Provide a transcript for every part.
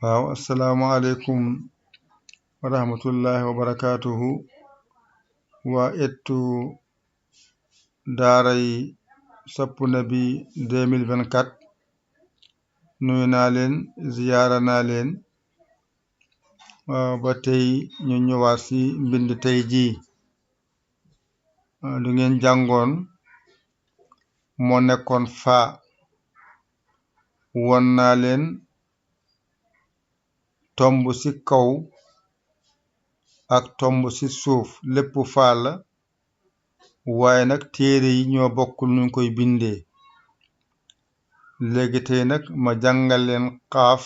waaw asalaamaaleykum wa rahmatullahi wa barakaatuhu waa ettu daaray Sope Nabi 2024 nuyu naa leen ziyaara naa leen ba tey ñu ñëwaat ci mbind tey jii lu ngeen jàngoon moo nekkoon faa won naa leen tomb ci kaw ak tomb ci suuf lépp faa la waaye nag téere yi ñoo bokkul nuñ koy bindee léegi tey nag ma jàngal leen xaaf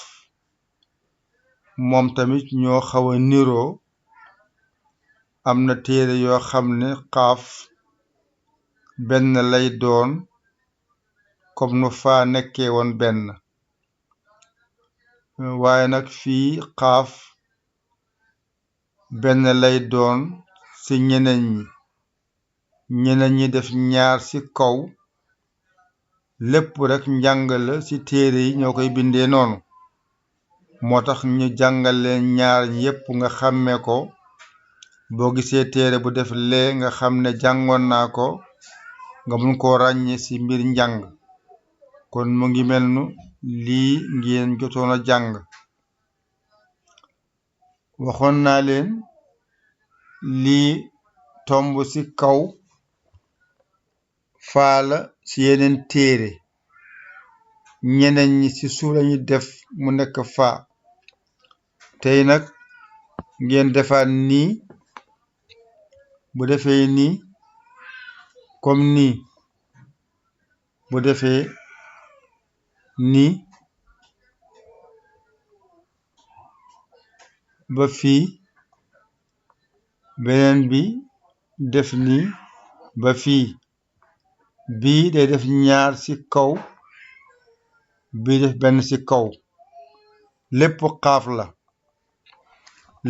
moom tamit ñoo xaw a niroo am na téere yoo xam ne xaaf benn lay doon comme nu faa nekkee woon benn waaye nag fii xaaf benn lay doon ci ñeneen ñi def ñaar ci kaw lépp rek njàng la ci téere yi ñoo koy bindee noonu moo tax ñu jàngal leen ñaar yépp nga xàmmee ko boo gisee téere bu def lee nga xam ne jàngoon naa ko nga mun koo ràññee ci mbir njàng kon mu ngi mel nu lii ngeen jotoon a jàng waxoon naa leen lii tomb ci kaw faa la ci yeneen téere ñeneen ñi ci suuf lañu def mu nekk faa tey nag ngeen defaat nii bu defee nii comme nii bu defee nii ba fii beneen bi def nii ba fii bii day def ñaar ci kaw bii def benn ci kaw lépp xaaf la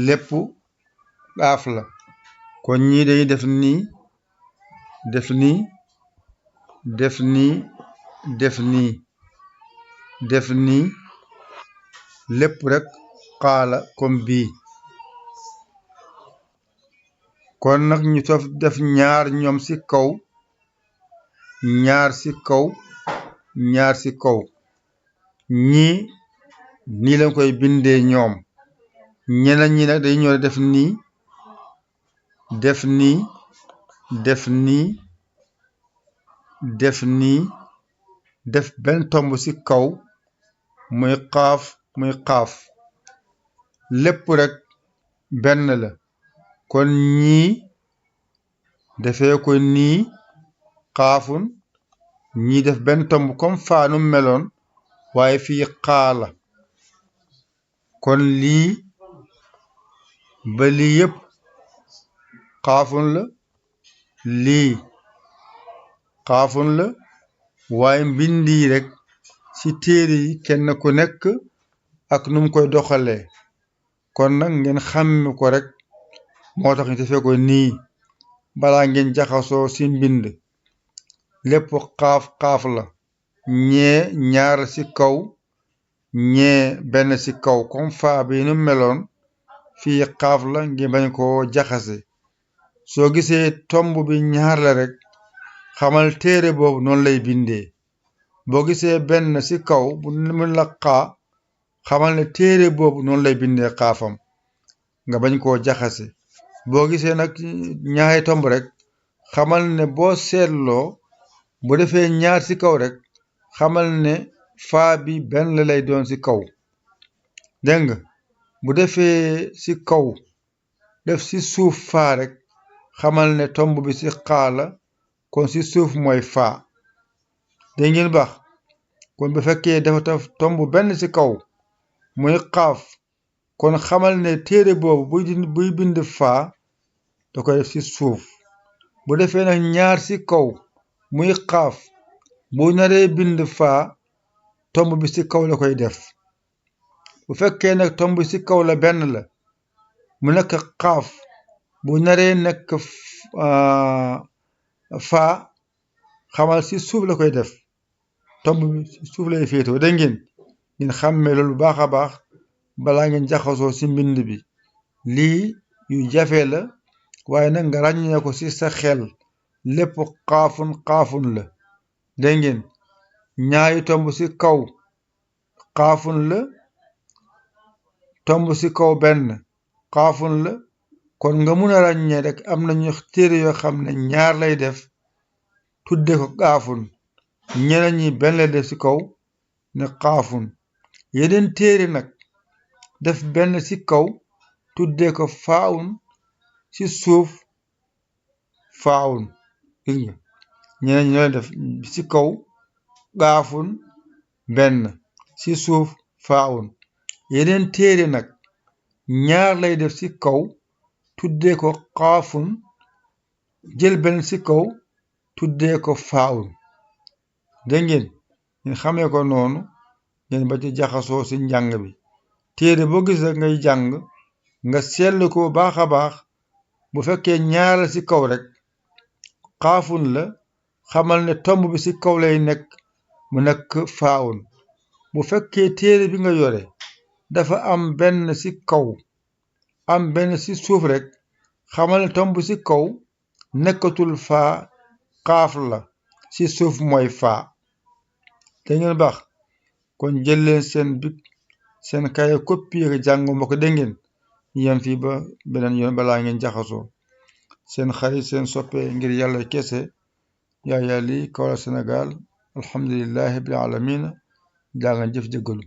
lépp xaaf la kon ñii dañuy def nii def nii def nii def nii def nii lépp rek xaala comme bii kon nag ñu sof def ñaar ñoom ci kaw ñaar ci kaw ñaar ci kaw ñii nii lañ koy bindee ñoom ñeneen ñi nag dañu ñëw def nii def nii def nii def nii def benn tomb ci kaw muy xaaf lépp rek benn la kon ñii defee ko nii xaafun ñii def benn tomb comme faanu meloon waaye fii xaala kon lii ba lii yépp xaafun la lii xaafun la waaye mbind yi rek ci téere yi kenn ku nekk ak nu mu koy doxalee kon nag ngeen xàmme ko rek moo tax ñu defee ko nii balaa ngeen jaxasoo ci mbind lépp xaaf la ñee ñaar ci kaw ñee benn ci kaw comme faa bi nu meloon fii xaaf la ngeen bañ koo jaxase soo gisee tomb bi ñaar la rek xamal téere boobu noonu lay bindee boo gisee benn ci kaw bu mun la xaa xamal ne téere boobu noonu lay bindee xaafam nga bañ koo jaxase boo gisee nag ñaari tomb rek xamal ne boo seetloo bu defee ñaar ci kaw rek xamal ne faa bi benn lay doon ci kaw dégg nga bu defee ci kaw def ci suuf faa rek xamal ne tomb bi ci xaa la kon ci suuf mooy faa dégg ngeen baax kon bu fekkee dafa taf tomb benn ci kaw muy xaaf kon xamal ne téere boobu buy bind faa da koy def ci suuf bu defee nag ñaar ci kaw muy xaaf bu naree bind faa tomb bi ci kaw la koy def bu fekkee nag tomb bi ci kaw la benn la mu nekk xaaf bu naree nekk faa xamal ci suuf la koy def tomb bi ci suuf lay féetoo dégg ngeen xàmmee loolu bu baax a baax balaa ngeen jaxasoo ci mbind bi lii yu jafe la waaye nag nga ràññee ko ci sa xel lépp xaafun la dégg ngeen ñaari tomb ci kaw xaafun la tomb ci kaw benn xaafun la kon nga mun a ràññee rek am nañu téere yoo xam ne ñaar lay def tudde ko xaafun ñeneen ñi benn lay def ci kaw ne xaafun yeneen téere nag def benn ci kaw tudde ko faawun ci suuf faawun gis nga ñeneen ñi ñooy def ci kaw xaafun benn ci suuf faawun yeneen téere nag ñaar lay def ci kaw tuddee ko xaafun jël benn ci kaw tuddee ko faawun dégg ngeen xamee ko noonu ngeen ba ci jaxasoo ci njàng bi téere boo gis rek ngay jàng nga seetlu ko baax a baax bu fekkee ñaar la ci kaw rek xaafun la xamal ne tomb bi ci kaw lay nekk mu nekk faawun bu fekkee téere bi nga yore dafa am benn ci kaw am benn ci suuf rek xamal ne tomb ci kaw nekkatul faa xaaf la ci suuf mooy faa te ngeen baax kon jël leen seen bic seen kaye copier jàng ma ko dégg ngeen yem fii ba beneen yoon balaa ngeen jaxasoo seen xarit seen soppe ngir yàlla kese Yaya Ly Kaolack Sénégal alhamdulillahi rabbil alamin jaa ngeen jëf jëggalu